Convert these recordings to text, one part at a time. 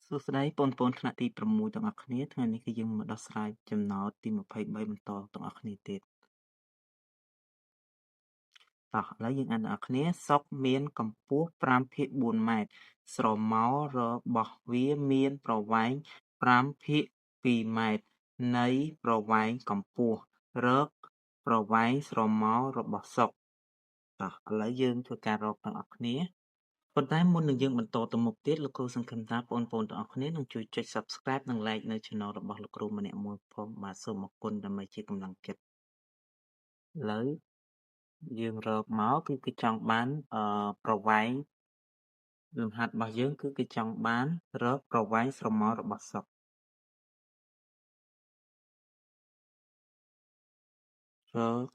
សួស្តីបងប្អូនថ្នាក់ទី6ទាំងអស់គ្នាថ្ងៃនេះគឺយើងមកដោះស្រាយចំណោទទី23បន្តទាំងអស់គ្នាទៀតតោះឥឡូវយើងអានទាំងអស់គ្នាសុកមានកម្ពស់ 5.4 ម៉ែត្រស្រមោលរបស់វាមានប្រវែង 5.2 ម៉ែត្រនៃប្រវែងកម្ពស់រកប្រវែងស្រមោលរបស់សុកតោះឥឡូវយើងធ្វើការរកទាំងអស់គ្នាប៉ុន្តែមុននឹងយើងបន្តទៅមុខទៀតលោកគ្រូសង្ឃឹមថាបងប្អូនទាំងអស់គ្នានឹងជួយចុច Subscribe និង Like នៅ Channel របស់លោកគ្រូម្នាក់មួយផងបាទសូមអរគុណដើម្បីជាកម្លាំងចិត្តឥឡូវយើងរកមកគឺគេចង់បានប្រវែងលំហាត់របស់យើងគឺគេចង់បានរកប្រវែងស្រមោលរបស់សុករក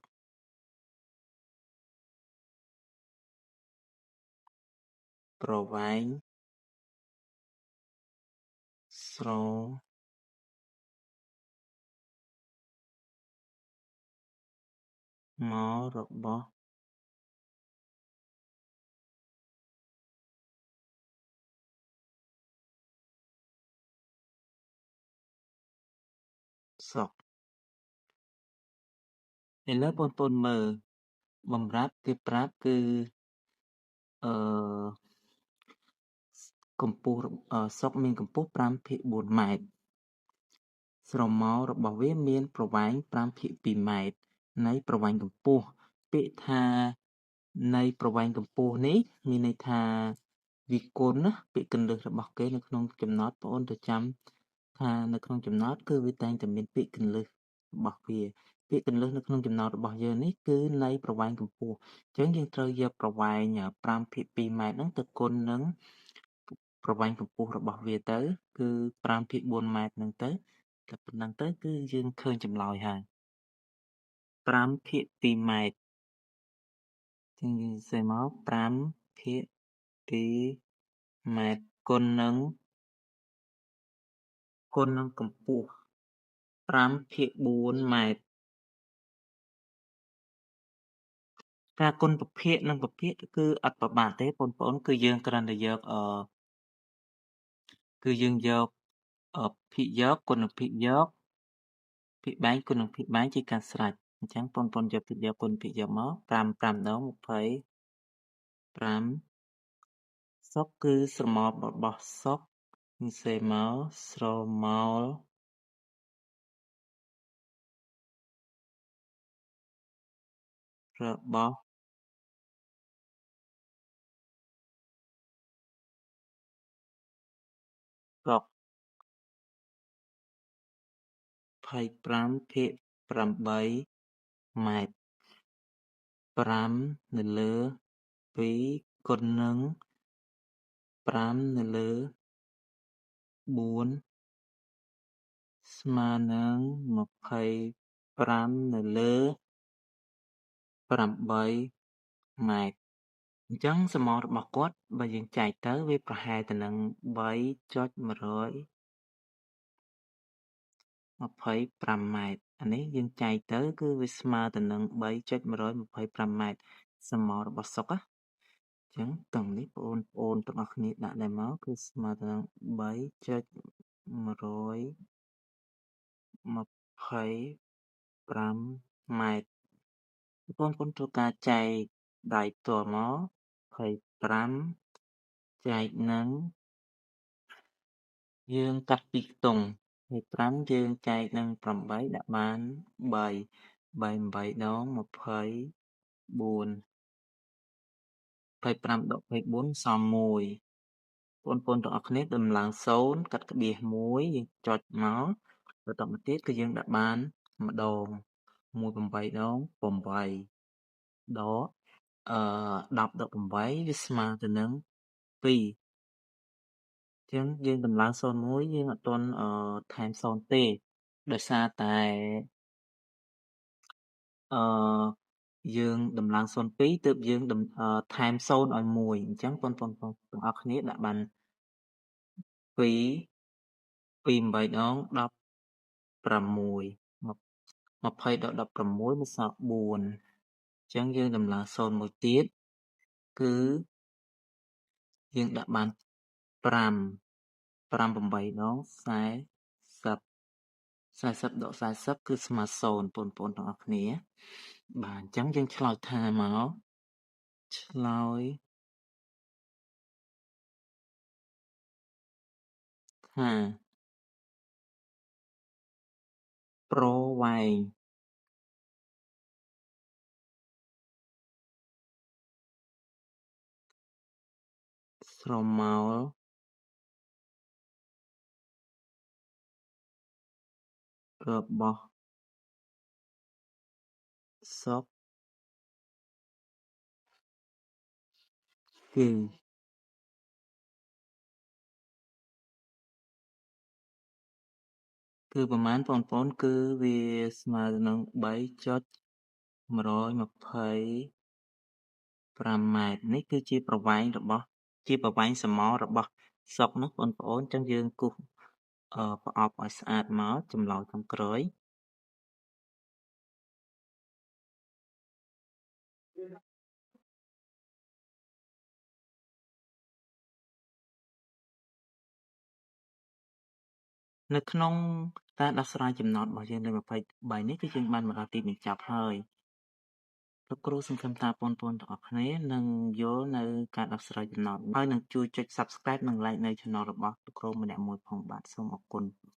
ប្រវែងស្រមោលរបស់សុកឥឡូវបងប្អូនមើលបំរាប់គេប្រាប់គឺកម្ពស់សុកមានកម្ពស់ 5.4 ម៉ែត្រស្រមោលរបស់វាមានប្រវែង 5.2 ម៉ែត្រនៃប្រវែងកម្ពស់ពាក្យថានៃប្រវែងកម្ពស់នេះមានន័យថាវិគុណណាពាក្យកន្លឹះរបស់គេនៅក្នុងចំណោទបងអូនទៅចាំថានៅក្នុងចំណោទគឺវាតែងតែមានពាក្យកន្លឹះរបស់វាពាក្យកន្លឹះនៅក្នុងចំណោទរបស់យើងនេះគឺនៃប្រវែងកម្ពស់អញ្ចឹងយើងត្រូវយកប្រវែង 5.2 ម៉ែត្រហ្នឹងទៅគុណនឹងប្រវែងកម្ពស់របស់វាទៅគឺ 5.4 ម៉ែត្រហ្នឹងទៅតែប៉ុណ្ណឹងទៅគឺយើងឃើញចម្លើយហើយ 5.2 ម៉ែត្រចឹងយើងសេមក 5.2 ម៉ែត្រគុណនឹងកម្ពស់ 5.4 ម៉ែត្រការគុណពភាគនិងពភាគគឺអត់ពិបាកទេបងប្អូនគឺយើងគ្រាន់តែយកគឺយើងយកភាគយកគុណនឹងភាគយកភាគបែងគុណនឹងភាគបែងជាការស្រេចអញ្ចឹងបងប្អូនយកភាគយកគុណភាគយកមក5 5ដង25សុកគឺស្រមោលរបស់សុកយើងសេមកស្រមោលរបស់សុក 25.8 ម៉ែត្រ5នៅលើ2គុណនឹង5នៅលើ4ស្មើនឹង25នៅលើ8ម៉ែត្រអញ្ចឹងស្រមោលរបស់គាត់បើយើងចែកទៅវាប្រហែលទៅនឹង 3.125 ម៉ែត្រអានេះយើងចែកទៅគឺវាស្មើទៅនឹង 3.125 ម៉ែត្រស្រមោលរបស់សុកណាអញ្ចឹងទាំងនេះបងប្អូនទាំងអស់គ្នាដាក់ដែរមកគឺស្មើទៅនឹង 3.125 ម៉ែត្របងប្អូនធ្វើការចែកដៃផ្ទាល់មក25ចែកនឹងយើងកាត់ពីខ្ទង់25យើងចែកនឹង8ដាក់បាន3 3 8ដង24 25ដក24សល់1បងប្អូនទាំងអស់គ្នាដំឡើង0កាត់ក្បៀស1យើងចុចមកបន្តមកទៀតគឺយើងដាក់បានម្ដង1 8ដង8ដក10ដក8វាស្មើទៅនឹង2ចឹងយើងដំឡើង01យើងអត់ទាន់ថែម0ទេដោយសារតែយើងដំឡើង02ទើបយើងថែម0ឲ្យ1អញ្ចឹងបងប្អូនទាំងអស់គ្នាដាក់បាន2 2 8ដង16 20ដល់16មកសល់4អញ្ចឹងយើងដំឡើង0មួយទៀតគឺយើងដាក់បាន5 5 8ដង40 40ដក40គឺស្មើ0បងប្អូនទាំងអស់គ្នាបាទអញ្ចឹងយើងឆ្លើយថាមកឆ្លើយថាប្រវែងស្រមោលរបស់សុកគឺប្រមាណបងប្អូនគឺវាស្មើនឹង3.125ម៉ែត្រនេះគឺជាប្រវែងរបស់ជាប្រវែងស្រមោលរបស់សុកណាបងប្អូនអញ្ចឹងយើងគូសប្រអប់ឲ្យស្អាតមកចម្លើយខាងក្រោយនៅក្នុងការដោះស្រាយចំណោទរបស់យើងលេខ23នេះគឺយើងបានមកដល់ទីបញ្ចប់ហើយលោកគ្រូសង្ឃឹមថាបងប្អូនទាំងអស់គ្នានឹងយល់នៅការដោះស្រាយចំណោទហើយនឹងជួយចុច Subscribe និង Like នៅ Channel របស់លោកគ្រូម្នាក់មួយផងបាទសូមអរគុណ។